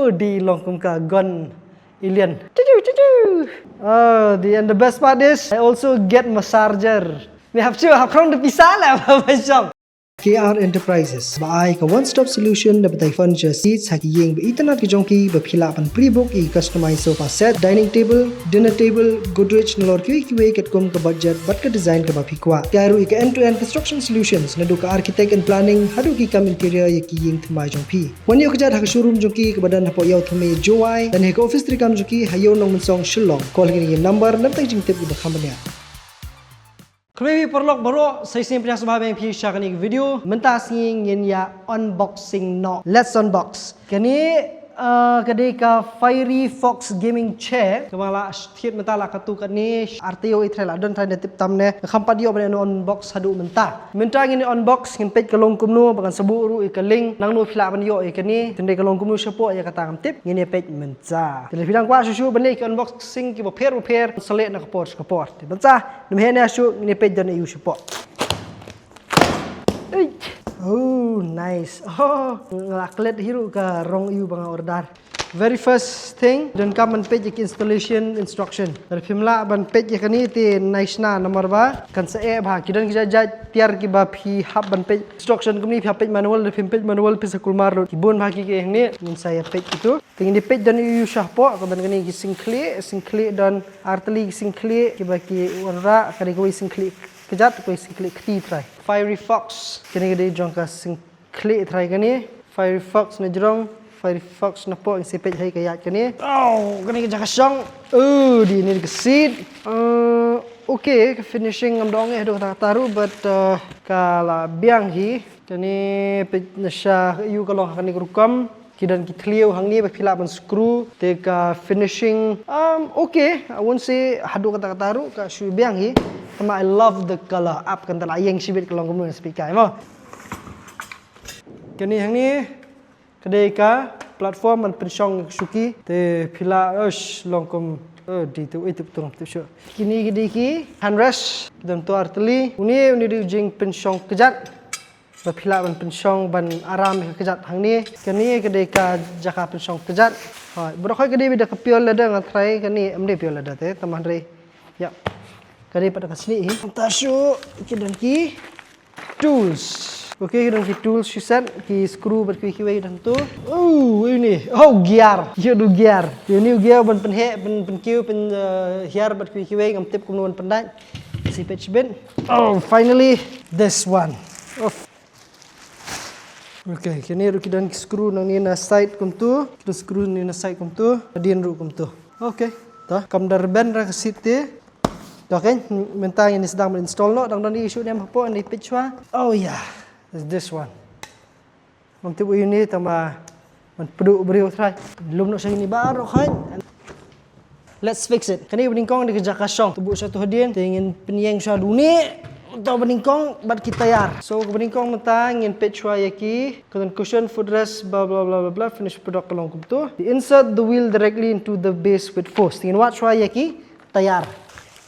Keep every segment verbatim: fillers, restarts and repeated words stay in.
Oh, dei long kum ka gun alien. Chuchu, chuchu. Oh, the, and the best part is, I also get massager. Ni hap chu, hap khrong da pisa la ba shong. K R Enterprises ba ai ka one stop solution na batai furniture seats ha ki ïing ba itynnad ki jong phi, ba phi lah ban pre-book ïa ki customize sofa set, dining table, dinner table, Godrej, nalor kiwei kiwei katkum ka budget bad ka design kaba phi kwah. Ki ai ruh ïa ka end to end construction solutions, naduh ka architect and planning haduh ki kam interior ïa ki ïing thymmai jong phi. Wan ïoh kjat ha ka showroom jong ki kaba don hapoh Ïew Thymme, Jowai, lane ha ka office treikam jong ki ha Ïew Nongmynsong, Shillong. Call ha kine ki number na bynta jingtip kiba kham bniah. Khublei phi paralok baroh, sa shisien pdiang sngewbha biang ïa phi sha kane ka video. Mynta sngi ngin ïa unboxing noh. Let's unbox. Kane, uh, ka dei ka Fiery Fox Gaming Chair. Kaba la thied mynta la katto katne, ar taïew ei trai, la don trai na tip tam ne. Kham pat ïoh ban unbox haduh mynta. Mynta ngin unbox, ngin peit ka long kumno, ba ngan sa buh ruh ïa ka link. Nangno phi lah ban ïoh ïa kane. Tang dei ka long kumno shapoh ïa kata ngam tip. Ngin ïa peit mynta. Te lada phi dang kwah shuh shuh ban leh ki unboxing kiba pher ba pher, sa leh na ka por sha ka por. Te mynta, nym heh ne shuh, ngin ïa peit don aïu shapoh. Ei. Oh, nice. Oh, nga la klet hi ruh ka rong aïu ba nga order. Very first thing, donkam ban peit ïa ki installation instruction. Lada phim lah ban peit ïa kane te nai shna namar ba kan sa eh bha. Ki don ki jait jait tiar kiba phi hap ban peit instruction kumne, phi hap peit manual, lada phim peit manual phin sa kulmar lut. Ki bun bha ki, ki hangne, ngin sa ïa peit kito. Te ngin ïa peit don aïu shapoh, ka don kane ki sing khlieh, sing khlieh don ar tylli ki sing khlieh kiba ki wanrah, ka dei kawei sing khlieh kjat, kawei sing khlieh kti trai. Fiery Fox, kane ka dei jong ka sing khlieh trai kane. Fiery Fox na jrong, Fiery Fox na poh, ngin sa peit hi ka ïaid kane. Oh, kane ka jaka shong. Oh, dei ne ka seat. Uh, okay, ka finishing ngam da ong eh haduh katta katta ruh, but, uh, ka la biang hi. Kane peit na sha aïu ka long ha kane ka rukom. Ki don ki thliew hangne ba phi lah ban screw. Te ka finishing, um, okay, I won't say haduh katta katta ruh, ka shu biang hi. Tangba I love the color. Ap kan ta la ïeng shibit ka long kumno sa peit kai mo. Kane hangne, ka dei ka platform ban pynshong ïa ka shuki, te phi lah, ush, long kum, eh, dei tu, eh, tu, tu, tu, shu. Kine ki dei ki handrest, don tu ar tylli. Une, une dei u jingpynshong kjat. Ba phi lah ban pynshong ban aram ïa ka kjat hangne. Kane ka dei ka jaka pynshong kjat. Hooid, baroh hooid ka dei beit da ka pure leather, nga try kane, ym dei pure leather te, tangba hynrei. Yep. Ka dei pat da ka snieh hi. Mynta shu, ki don ki tools. Okay, ki don ki tools shu set, ki screw bad kiwei kiwei don tu. Oh, une. Oh, gear. Ïoh du gear. Une u gear ban pynheh, pyn, pynkiew, pyn, eh, hiar bad kiwei kiwei, ngam tip kumno ban pyndait. Sa peit shibit. Oh, finally, this one. Oh. Okay, kine ruh ki don ki screw nangne na side kumtu. Ki don screw nangne na side kumtu. Hadien ruh kumtu. Okay. Ta, kam da rben ra ka seat te. Ta, okay, mynta ngin sdang ban install noh, dang don issue ne em hapoh, ngin peit shuwa. Oh yeah, it's this one. Ngam tip u uni tangba ban pduh briew trai. Lum noh sha uni baroh hooid. Let's fix it. Kane ka banyngkong dei ka jaka shong. To buh sha tu hadien, te ngin pynïeng shuwa duni. To banyngkong bad ki tyre. So ka banyngkong mynta ngin peit shuwa ïa ki. Ka don cushion, footrest, bla bla bla bla bla, finish product ka long kumtu. Insert the wheel directly into the base with force. Te ngin wad shuwa ïa ki tyre.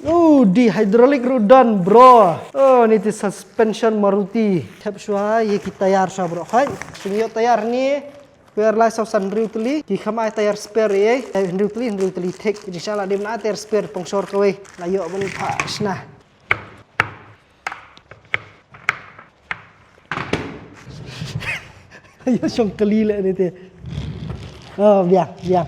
Oh, dei hydraulic ruh don, bro. Oh, uni te suspension Maruti. Thep shuwa ïa ki tyre shuwa baroh hooid. Te ngin ïoh tyre hangne. Pyrlai saw san hynriew tylli, ki kham ai tyre spare ei, eh, hynriew tylli, hynriew tylli thik. Inshallah dei ban ai tyre spare pang shor kawei. La ïoh ban phah shna. Ïa shong kali leh ni te. Oh, biang, biang.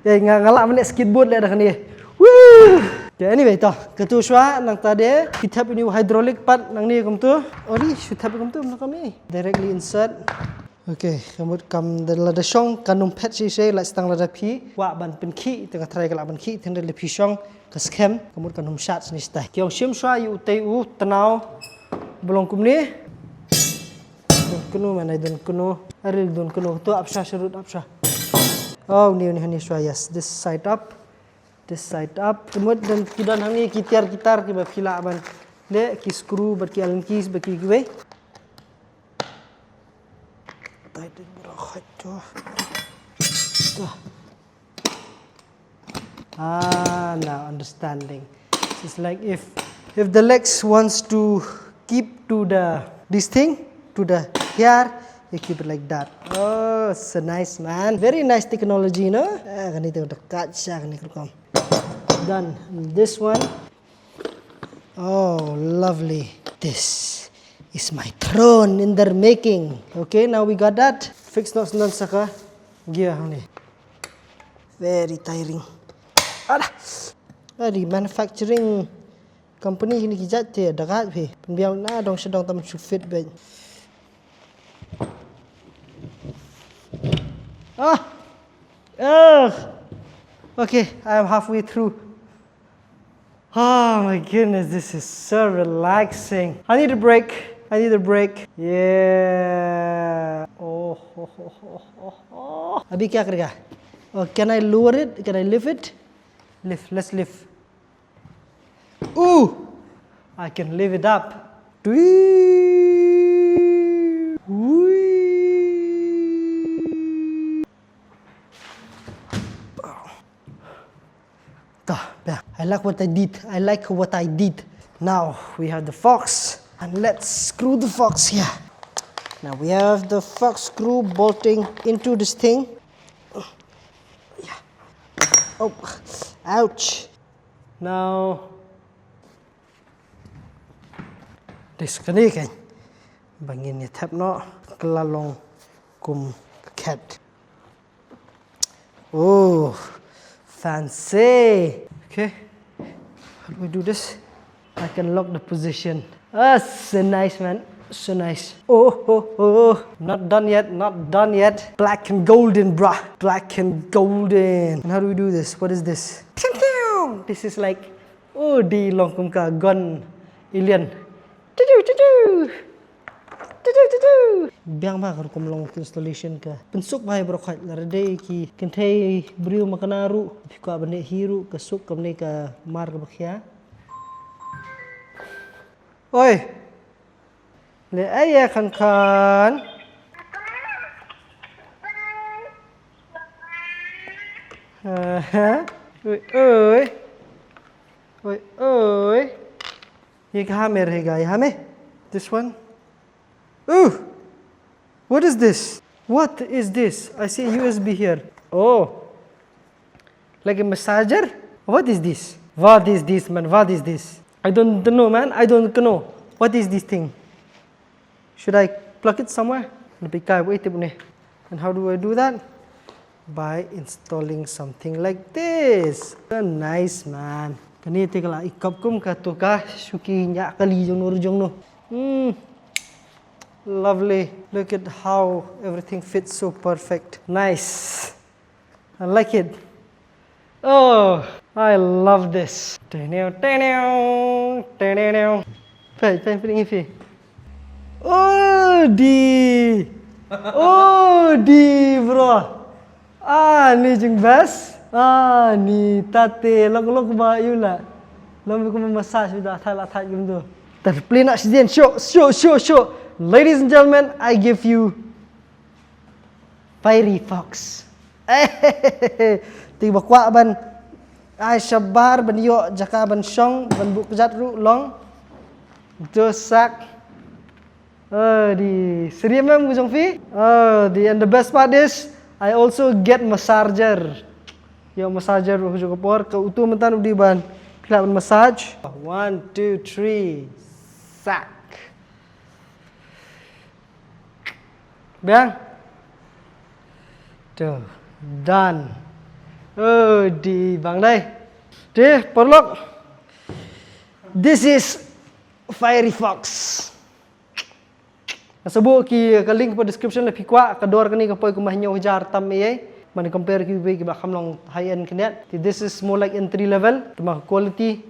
Eh, nga, nga lah ban leh skateboard leh da kane. Woo! Okay, anyway, to. Katu shuwa nangta de, ki thep uni u hydraulic part nangne kumtu. Ori, shu thep kumtu, mano kami. Directly insert. Okay, ka mut kam da lada shong kan ym phet shisha, lait tang lada phi kwah ban pynkhih, te nga try ka lah ban khih, tang da lada phi shong ka skhem, ka mut kan ym shat shisha. Ki ong shim shuwa ïa utei u tnaw ba long kumne. Don kano, man, ai don kano, aril don kano, to ap shuwa sharud ap shuwa. Oh, ni, ni, ni shuwa, yes, this side up, this side up. Ka mut don ki don hangne ki tiar ki tar kiba phi lah ban leh, ki screw bad ki Allen keys bad ki kiwei. Tighten baroh hooid to. To. Ah, now understanding. It's like if, if the legs wants to keep to the, this thing, to the here, you keep it like that. Oh, That's so nice, man. Very nice technology, no? Ah, kane te da kat sha kane ka rukom. Done. This one. Oh, lovely. This is my throne in the making. Okay, now we got that. Fix not non saka. Gear honey. Very tiring. Ada. Ada manufacturing company kini ki jait te da kat phi. Pynbiang na dong sha dong tam shu fit bad. Ah. Ugh. Okay, I am halfway through. Oh my goodness, this is so relaxing. I need a break. I need a break. Yeah. Oh, oh, oh, oh, oh, oh. अभी क्या करेगा? Oh, can I lower it? Can I lift it? Lift, let's lift. Ooh, I can lift it up. Wee. Wee. Tah, yeah, I like what I did. I like what I did. Now we have the fox. And let's screw the fox here. Now we have the fox screw bolting into this thing. Yeah. Oh, ouch. Now, this kane kan. Ba ngin ïa thep noh, ka la long kum ka khet. Oh, fancy. Okay, how do we do this? I can lock the position. Ah, so nice, man. So nice. Oh, oh, oh. Not done yet, not done yet. Black and golden, bruh. Black and golden. And how do we do this? What is this? Pew, pew. This is like, oh, di long kum ka gun alien. Tudu, tudu. Tudu, tudu. Biang ba ka rukom long installation ka. Pynsuk ba ïa baroh khoit, lada dei ki kynthei briew ma kane ruh, phi kwah ban leh hi ruh, ka suk kam ne ka mar ka ba khia. Oi. Le ai ya khan khan. Aha. Oi, oi. Oi, oi. Ye kaha me rahega, yahan me. This one. Ooh! What is this? What is this? I see a U S B here. Oh. Like a massager? What is this? What is this, man? What is this? I don't know, man. I don't know. What is this thing? Should I plug it somewhere? Lebih kai wei tip ni. And how do I do that? By installing something like this. So nice, man. Kane te ka la i kop kum ka tu ka shuki nya kali jong no jong no. Hmm. Lovely. Look at how everything fits so perfect. Nice. I like it. Oh, I love this. Teneu, teneu, teneu. Pay, pay, pay, pay. Oh, di. Oh, di, bro. Ah, ni jing best. Ah, ni tate lok lok ba yu la. Lok mi kuma massage da thai la thai gum do. Tar play na shi dien. Show, show, show, show. Ladies and gentlemen, I give you Fiery Fox. Te ba kwah ban ai shabar ban ïoh jaka ban shong ban buh kjat ruh long. To sak. Eh, di seri mem ku jong phi. Eh, di and the best part is I also get massager. Ïoh massager ruh jong ka por ka utu mynta u di ban. Phi lah ban massage. One, two, three. Sak. Biang. Tu. Done. Oh, di bang dai. Di, paralok. This is Fiery Fox. Nga sa buh ki ka link ha description lada phi kwah, ka dor kane ka poi kumba hynñiew hajar tam ei ei. Man compare kiwei kiba kham long high end khyndiat. Te this is more like entry level. Te ma ka quality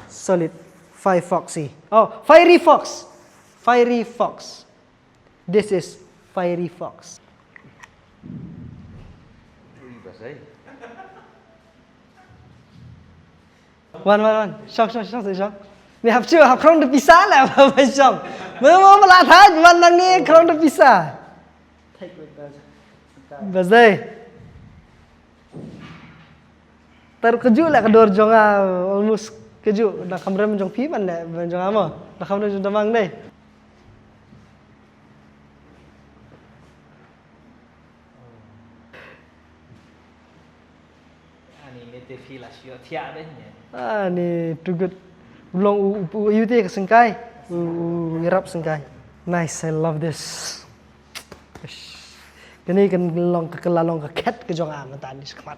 solid. Fiery Fox i. Oh, Fiery Fox. Fiery Fox. This is Fiery Fox. Wan, wan, wan. Shong, shong, shong, shong. Me hap shu, hap khrong da pisa la, hap shong. Me mo la thaj, wan nang ni khrong da pisa. Bazai. Tar kajuh la ka dor jong nga, almost kajuh. Da kham rem jong phi ban le, ban jong nga mo. Da kham rem jong damang dei. Ni te phi la shu thiah de ne. Ah, ni too good. U long u, u, u, u te ka sengkai. U, u, u, yarap sengkai. Nice, I love this. Ish. Kane kan long ka, ka la long ka khet ka jong nga mynta ni shakhmat.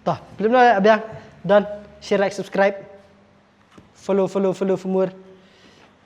To, phi lem noh, abiang. Done. Share, like, subscribe. Follow, follow, follow for more.